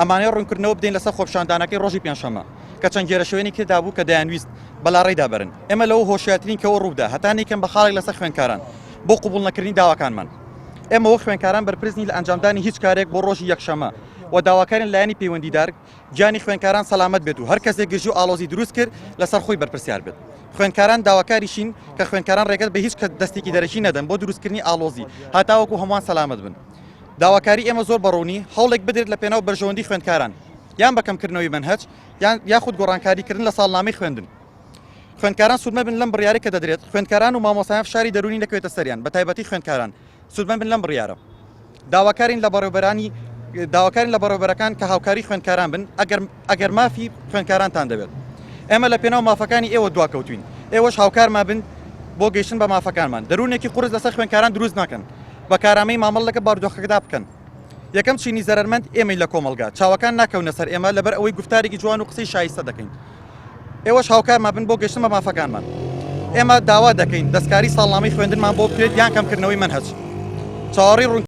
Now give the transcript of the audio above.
ئەمانەوێت ڕوونکردنەوە بدەین لەسەر خۆپیشاندانەکەی ڕۆژی پێنجشەممە کە چەند گێرەشێوێنی تێدا بوو کە دەیانویست بەلاڕێیدا بەرن. ئێمە لەوە هۆشیارترین کە ئەوە ڕووبدا هەتا نەیکەن بە خاڵێک لەسەر خوێندکاران بۆ قبوڵ نەکردنی داواکانمان. ئێمە وەک خوێندکاران بەرپرس نین لە ئەنجامدانی هیچ کارێک بۆ ڕۆژی یەکشەممە و داواکارین لایەنی پەیوەندیدار گیانی خوێندکاران سەلامەت بێت و هەر کەسێک گرژی و ئاڵۆزی دروست کرد لەسەر خۆی بەرپرسیار بێت. خوێندکاران داواکاریشین کە خوێندکاران ڕێگە بە هیچ دەستێکی دەرەکی نەدەن بۆ دروستکردنی ئاڵۆزی هەتاوەکو هەمووان سەلامەت بن. داواکاری ئێمە زۆر بە ڕوونی هەوڵێک بدرێت لە پێناو بەرژەوەندی خوێندکاران یان بە کەمکردنەوەی مەنهەج یان یاخود گۆڕانکاری کردن لە ساڵنامەی خوێندن. خوێندکاران سوودمەند بن لەم بڕیارەی کە دەدرێت، خوێندکاران و مامۆستایان فشاری دەروونی نەکەوێتە سەریان بە تایبەتی خوێندکاران سوودمەند بن لەم بڕیارە. داواکارین لە بەڕێوبەرانی داواکارین لە بەڕێوبەرەکان کە هاوکاری خوێندکاران بن ئەگەر ئەگەر مافی خوێندکارانتان دەوێت. ئێمە لە پێناو مافەکانی ئێوە دواکەوتوین ئێوەش هاوکارمان بن بۆ گەیشتن بە مافەکانمان. دەروونێکی قورس لەسەر خوێندکاران دروست نەکەن. بە کارامەیی مامەڵە لەگەڵ بارودۆخەکەدا بکەن. یەکەم چینی زەرەرمەند ئێمەین لە کۆمەڵگا، چاوەکان ناکەونە سەر ئێمە لەبەر ئەوەی گوفتارێکی جوان و قسەی شایستە دەکەین. ئێوەش هاوکارمان بن بۆ گەیشتن بە مافەکانمان. ئێمە داوا دەکەین دەستکاری ساڵنامەی خوێندنمان بۆ بکرێت یان کەمکردنەوەی مەنهەج. چاوەڕێی ڕوون.